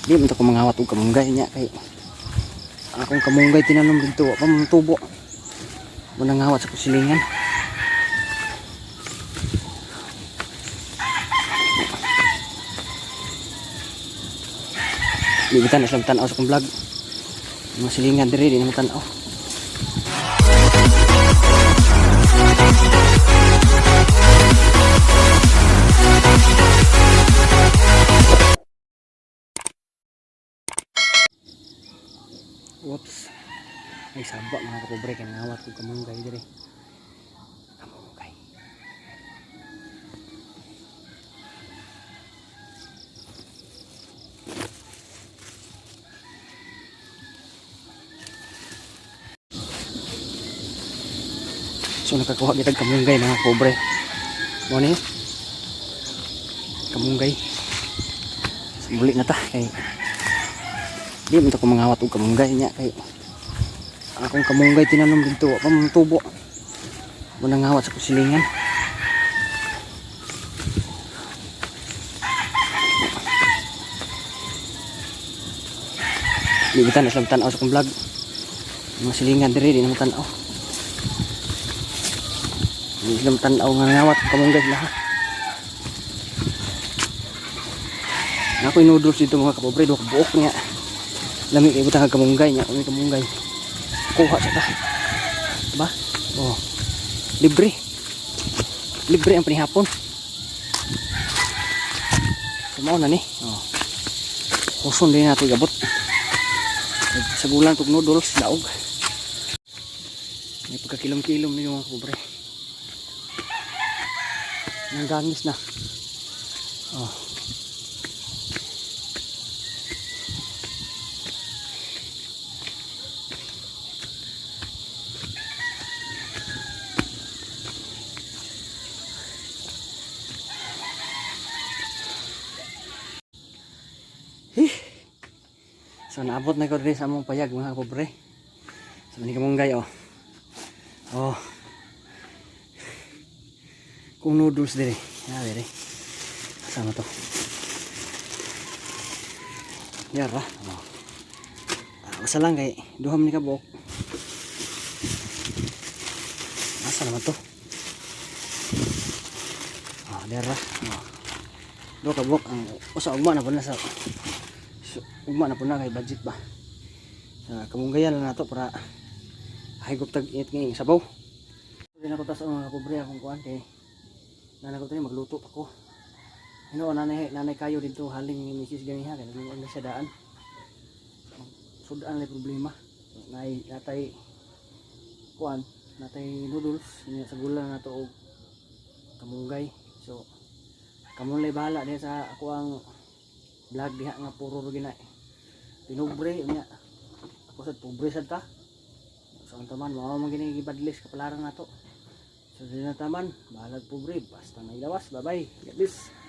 Di man to ko mangawat og kamunggay nya kay ang akong kamunggay tinanom didto wa pa man tubo. Mo nangawat sa kusilingan. Di bitan islam tan-aw sa akong vlog. Mga silingan diri di na tan-aw. Whoops. Ay saba mga kapobre kay nangawat kog kamunggay diri. Kamunggay. So nakakuha kita kamunggay mga kapobre. Mo ni kamunggay. So, muli na ta kay di man to ko mangawat og kamunggay nya kay ang akong kamunggay tinanom didto wa pa man tubo. Mo nangawat sa kusilingan. Di bitan islam tan-aw sa akong vlog. Mga silingan diri di na tan-aw. Di islam tan-aw nga nangawat og kamunggay sila ha. Na ako'y noodles dito mga kapobre, duha ka buok niya. Lami kay butang kamunggay niya, kung may kamunggay. Kuha sa ta. Diba? Oh. Libre. Libre ang panihapon. So mao na ni. Oh. Kuson din nato gabot. Sa gulang tug noodles daog. May pagkakilom-kilom ni mga kapobre. Nang gangis na. Oh. So naabot na ko diri sa among payag mga kapobre. So ni kamunggay oh. Oh. Kung noodles diri. Ya diri. Asa to? Yara. Oh. Ah, usa lang kay duha man ni ka buok. Asa naman to? Ah, dira. Oh. Duha ka buok ang usa ugma na po na sa. So, ugma na po na kay budget ba. Kamunggayan lang nato para higop tag init ngayong sabaw. Hindi na ko tas ang mga pobre akong kuan kay nanay ko tayo magluto pa ko. Hino nanay nanay kayo dito haling ni Mrs. Ganiha kay nagluto na siya daan. Sudan na problema. Nay natay kuan, natay noodles niya sa gula na to og kamunggay. So kamunlay bahala diha sa ako ang vlog diha nga puro ra gina. Pinubre niya. Ako sad pobre sad ta. So ang taman mao man gini gibadlis kapalaran nato. So di na taman, bahalag pobre basta may lawas. Bye bye. God bless.